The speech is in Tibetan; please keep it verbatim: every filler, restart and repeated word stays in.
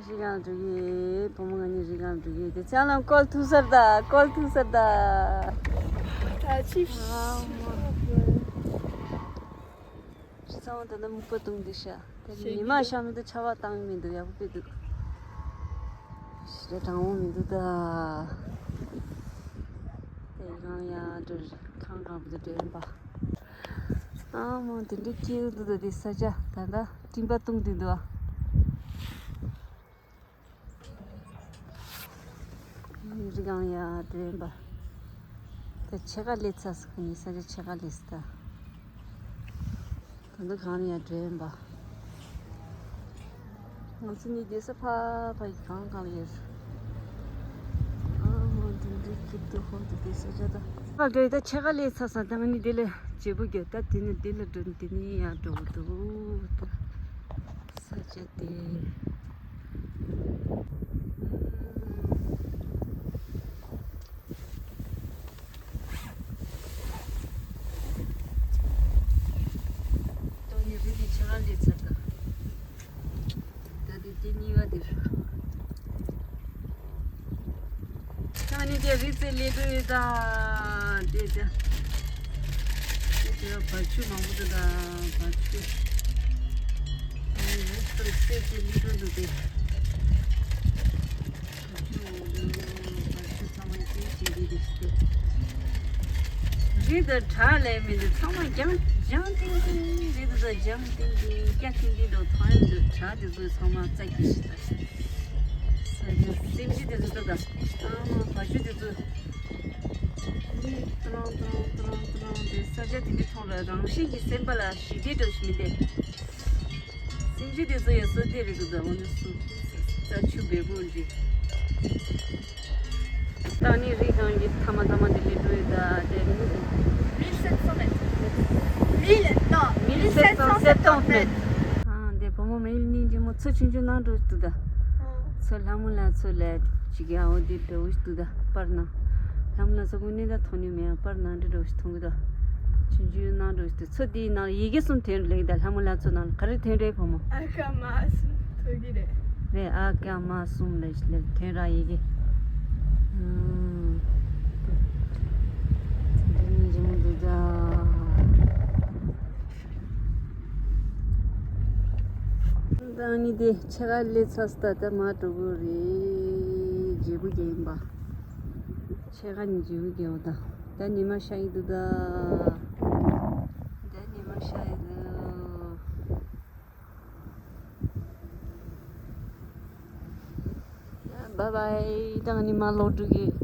རི་སྒང་འགྲོ་གི། བུ་མོ་ང་གཉིས་རི་སྒང་འགྲོ་གི། དེ་ཚང་ལ་བཀོལ་ཐུག་སར་ད། བཀོལ་ཐུག་སར་ད། ད་ཅི། ཚང་མ་ད་ནི་སྨུག་པ་བཏུང་འདི་ཤ། ད་ཉི་མ་ཤར་མི་འདུག་ཆར་པ་བཏང་མི་འདུག་ཡག་པོ་དཔེ་འདུག་ཞེ་དྲག་གྲང་མོ་མི་འདུག་ད། དེ་རང་ཡང་འདྲ་ཁང་ཁང་བུ་དུ་འདྲེན་པ། ཨ་མོ་དེ་འདྲའི་སྐྱིད་འདུག་ད། དེ་ས་ཆ་ད་ད་སྤྲིན་པ་བཏུང་དུས་འདུག་ཨ། རི་སྒང་ཡར་འགྲོ་ཡིན་པ། ད་ཕྱེད་ཀ་སླེབས་ཚར་སོང་། ངའི་ས་ཆ་ཕྱེད་ཀ་སླེབས་སོང་ད། ད་ལྟ་སྒང་ལ་ཡར་འགྲོ་ཡིན་པ། ང་ཚོ་གཉིས་བསྡད་ས་ཕ་ཕ་ཡི་སྒང་སྒང་ལ་ཡོད། ཨ་མ་འདི་འདྲའི་སྐྱིད་སྡུག་ཧོ་འདི་བསྡད་ས་ཆ་ད། ཕ་འགྲོ་ཡི་ད། ཕྱེད་ཀ་སླེབས་ཚར་སོང་། ད་ང་གཉིས་འདི་ལ་བརྗེ་པོ་རྒྱབ། ད་དེ་ནས་འདི་ལ་འགྲོ། འདི་ནས་ཡར་འགྲོ་གི་འདུག་ད། ས་ཆ་དེ། ད་ནི་རི་དེ་ཕྱེད་ཀ་སླེབས་ཚར་ད། ད་དེ་དེ་གཉིས་པ་དེ་རེད། ད་ནི་དེ་རི་རྩེ་སླེབས་འགྲོ་ཡོད་ད། དེ་དེ། དེ་དེ་བ་བ་ཕྱུགས་མང་པོ་འདུག་ད། བ་ཕྱུགས། ཨ་ནི་རི་རྩེ་རྩེ་རྩེ་སླེབས་འགྲོ་འདུག་དེ། བ་ཕྱུགས་མང་པོ་འདུག་བ་ཕྱུགས་ཚང་མ་སྐྱེལ་བྱེད་ཀྱི་འདུག་སྟེ། རི་དང་བྲག་ལས་མི་འདུག་ཚང་མ་རྒྱང་རྒྱང་ཏིང་ཏིང་། རི་དེ་ཚོ་རྒྱང་ཏིང་ཏིང་། སྐྱ་ཏིང་ཏིང་འགྲོ་མཐོང་ཡ་མི་འདུག་བྲག་དེ་ཚོ་ཚང་མ་རྩ་འགེངས་ཤིག་ད། ས་ཆ་སེམས་ཅན་དེ་ཚོ་ལྟ་ད། ཨ་མ་བ་ཕྱུགས་དེ་ཚོ། ཏི་རང་ཏི་རང་ཏི་རང་ཏི་རང་དེ་ས་ཆ་དེ་འདྲ་མཐོང་ལ་རང་བཞིན་གྱིས་སེམས་པ་ལ་ཞི་བདེ་འདྲ་ཞིག་མི་འདུག་སེམས་ཅན་དེ་ཚོ་ཡང་བསོད་བདེ་རེད་འདུག་ད། འོ་འདི་ཚོ་རྩྭ་ཆུ་འབེལ་པོ་འདི། ད་ནི་རི་སྒང་གི་མཐའ་མ་མཐའ་མ་དེ་སླེབས་འགྲོ་ཡོད་ད། དེ་ནི། Mille sept cents mètres. Mille, non, mille sept cent septante mètres. ཨ་འདི་བུ་མོ་མེལ་ནི་འཇིམ་མོ་མཚོ་ཆུང་ཆུང་ནང་འགྲོ་འདུག་ད། མཚོ་ལྷ་མོ་ལ་མཚོ་ལ་ཅིག་ཡང་འོ་འདི་འགྲོ་འདུག་ད། པར་ནང་ལྷ་མོ་ལ་མཚོ་དངོས་གནས་ད་མཐོང་ནི་མེད། ཡང་པར་ནང་འདྲ་འགྲོ་ཞིག་མཐོང་གི་ད། ཆུང་ཆུང་ནང་འགྲོ་ཞིག་འདུག་མཚོ་འདིའི་ནང་ཡི་གེ་གསུམ་ཐོན་ལེགས་ད། ལྷ་མོ་ལ་མཚོ་ནང་ག་རེ་ཐོན་རེད་བུ་མོ། ཨ་ཀ་མ་གསུམ་ཐོན་གི་རེད། རེད། ཨ་ཀ་མ་གསུམ་ལ་ལ་ཐོན་ར་ཡི་གེ། ཨང་། འདི་ནི་འཇིམ་འདུག་ད། ད་ནི་དེ་ཕྱེད་ཀ་སླེབས་ཚར་སོང་ད། ད་མར་འགྲོ་དགོས་རེད། བརྗེ་པོ་རྒྱག་ཡིན་པ། ཕྱེད་ཀ་ནི་བརྗེ་པོ་རྒྱག་ད། ད་ཉི་མ་ཤར་གྱི་འདུག་ད། ད་ཉི་མ་ཤར་གྱི་འདུག་བའི་བའི། ད་ང་གཉིས་མར་ལོག་འགྲོ་གི།